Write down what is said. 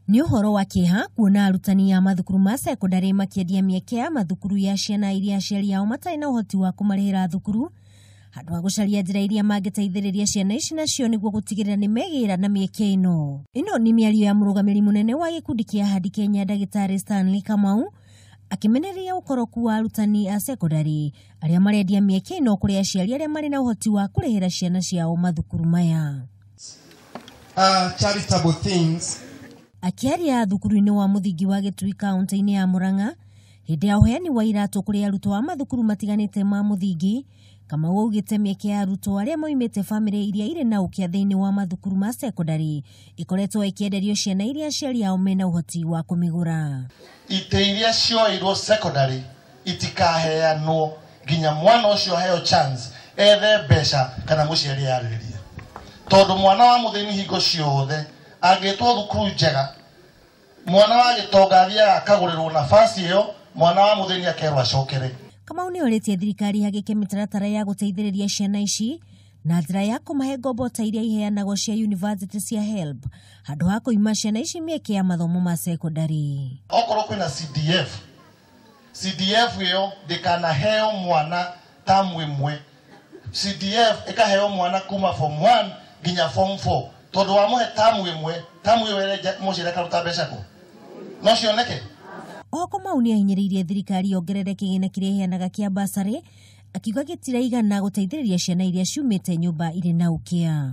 Nĩ ũhoro wa kĩeha kuona arutani a mathukuru ma sekondarĩ makĩendia mĩeke ya mathukuru ya ciana iria aciari ao matarĩ na ũhoti wa kũmarĩhĩra thukuru, handũ ha gũcaria njĩra iria mangĩteithĩrĩria ciana ici nacio nĩguo gũtigĩrĩra nĩ megĩra na mĩeke ĩno. Ĩno nĩ mĩario ya mũrũgamĩrĩri mũnene wa gĩkundi kĩa Ahadi Kenya, Ndagĩtarĩ Stanley Kamau, akĩmenereria ũkoroku wa arutani a sekondarĩ arĩa marendia mĩeke ĩno kũrĩ aciari arĩa marĩ na ũhoti wa kũrĩhĩra ciana ciao mathukuru maya. Charitable things. Akĩaria thukuru-inĩ wa mũthingi wa Gĩtui kaunti-inĩ ya Murang'a hĩndĩ ya ũheani wa iratũ kũrĩ arutwo a mathukuru matiganĩte ma mũthingi, Kamau augĩte mĩeke ya arutwo arĩa maumĩte bamĩrĩ iria irĩ na ũkĩa thĩinĩ wa mathukuru ma sekondarĩ ĩkoretwo ĩkĩenderio ciana iria aciari ao mena ũhoti wa kũmĩgũra. Itĩ iria cioirwo secondary itikaheanwo nginya mwana ũcio aheo chance ethe mbeca kana mũciari arĩrĩrie, tondũ mwana wa mũthĩni hingo ciothe angĩtwo thukuru njega, mwana wa gĩtonga athiaga akagũrĩrwo nafasi ĩyo, mwana wa mũthĩni akerwo acokere. Kamau nĩ orĩtie thirikari hagĩke mĩtaratara ya gũteithĩrĩria ciana ici na njĩra ya kũmahe ngombo ta iria iheanagwo cia university cia HELB, handũ ha kũima ciana ici mĩeke ya mathomo ma sekondarĩ. Okorwo kwĩna CDF, CDF ĩyo ndĩkanaheo mwana tamu ĩmwe. CDF ĩkaheo mwana kuma form 1 nginya form 4, tondũ wamũhe tamu ĩmwe, tamu ĩyo ĩrenja mũciari akaruta mbeca kũ? No cioneke. Oho Kamau nĩ ahinyĩrĩirie thirikari yongerere kĩgĩna kĩrĩa ĩheanaga kĩa basarĩ, akiuga gĩtiraigana gũteithĩrĩria ciana iria ciumĩte nyũmba irĩ na ũkĩa.